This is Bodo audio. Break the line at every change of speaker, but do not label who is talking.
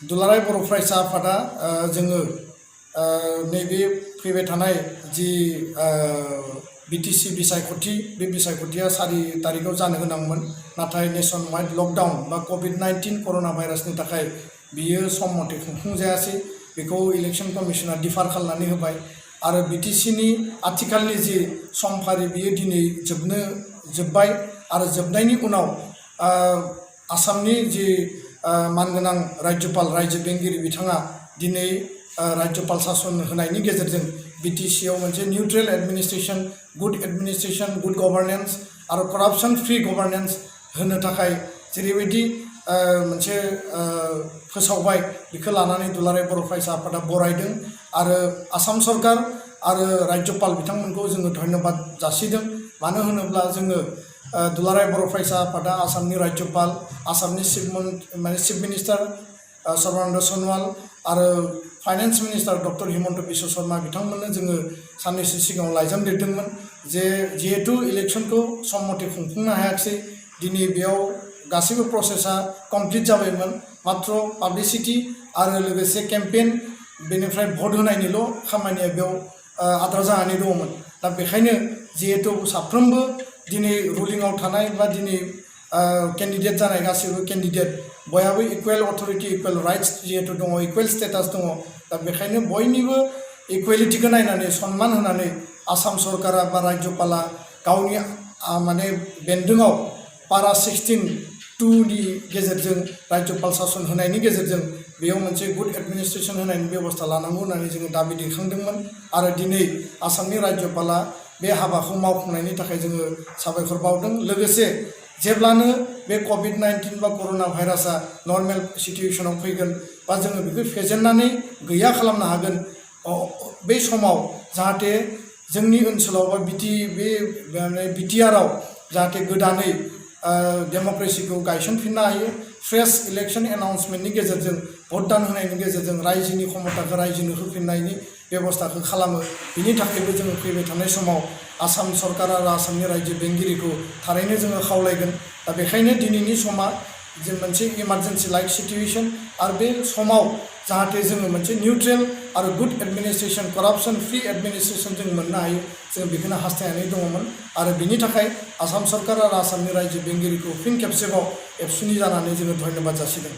दुलाराय बर' फरायसा आफादा जोङो नैबे फैबाय थानाय जि बिटिसि बिसायख'थि बे बिसायख'थिया 4 तारिखआव जानो गोनांमोन नाथाय नेशन वाइड लकडाउन बा कोविड-19 कर'ना भाइरासनि थाखाय बियो सम मथे खुंफुंजायासै बेखौ इलेक्शन कमिशना डिफार खालामनानै होबाय आरो बिटिसिनि आथिखालनि जि समफारि बियो दिनै जोब्बाय आरो जोबनायनि उनाव आसामनि जि मानगोनां राज्यपाल रायजो बेंगिरि बिथाङा दिनै राज्यपाल शासन होनायनि गेजेरजों बिटिसिआव मोनसे निउट्रेल एडमिनिस्ट्रेशन गुड गवर्नेंस आरो करप्शन फ्री गवर्नेंस होनो थाखाय जेरैबायदि मोनसे फोसावबाय बेखौ लानानै दुलाराय बर' फरायसा आफादा बरायदों आरो आसाम सरकार आरो राज्यपाल बिथांमोनखौ जोङो धन्यबाद जासिदों मानो होनोब्ला जोङो दुलाराय बर' फरायसा आफादा आसामनि राज्यपाल आसामनि चिफ मिनिस्टार सर्बानन्द सन'वाल आरो finance minister doctor Himanta Biswa Sharma बिथांमोननो जोङो साननैसो सिगाङाव लाइजाम लिरदोंमोन जिहेतु इलेक्शनखौ सम मथे खुंफुंनो हायाखिसै दिनै बेयाव गासैबो प्रसेसा कमप्लिट जाबायमोन मात्र पाब्लिसिटी आरो लोगोसे केम्पेन बेनिफ्राय भट होनायनिल' खामानिया बेयाव आद्रा जानानै दङमोन दा बेखायनो जिहेतु साफ्रोमबो दिनै रुलिंआव थानाय बा दिनै कैंडिडेट जानाय गासैबो कैंडिडेट बयहाबो इक्वेल अथरिटी इक्वेल राइट्स जिहेतु दङ इक्वेल स्टेटास दङ दा बेखायनो बयनिबो इक्वेलिटीखौ नायनानै सन्मान होनानै आसाम सरकारा बा राज्यपाला गावनि माने बेन्दोङाव पारा 16(2) गेजेरजों राज्यपाल शासन होनायनि गेजेरजों बेयाव मोनसे गुड एडमिनिस्ट्रेशन होनायनि बेबस्था लानांगौ होननानै जोङो दाबि दैखांदोंमोन आरो दिनै आसामनि राज्यपाला बे हाबाखौ मावफुंनायनि थाखाय जोङो साबायखर बावदों लोगोसे जेब्लानो बे कोविड-19 बा कर'ना भाइरासआ नर्मेल सिचुएशनाव फैगोन बा जोङो बेखौ फेजेननानै गैया खालामनो हागोन बे समाव जाहाथे जोंनि ओनसोलाव बा बिटिआरआव जाहाथे गोदानै डेम'क्रेसिखौ गायसनफिननो हायो फ्रेश इलेक्शन एनाउन्समेन्टनि गेजेरजों भट दान होनायनि गेजेरजों रायजोनि क्षमताखौ रायजोनो होफिननायनि बेबस्थाखौ खालामो बिनि थाखायबो जोङो फैबाय थानाय समाव आसाम सरकार आरो आसामनि रायजो बेंगिरिखौ थारैनो जोङो खावलायगोन दा बेखायनो दिनैनि समा जों मोनसे इमारजेन्सि लाइक सिचुएशन आरो बे समाव जाहाथे जोङो मोनसे निउट्रेल आरो good administration corruption free administration जों मोननो हायो जों बेखौनो हास्थायनानै दङमोन आरो बिनि थाखाय आसाम सरकार आरो आसामनि रायजो बेंगिरिखौ फिन खेबसेबाव एबसुनि जानानै जोङो धन्यबाद जासिदों।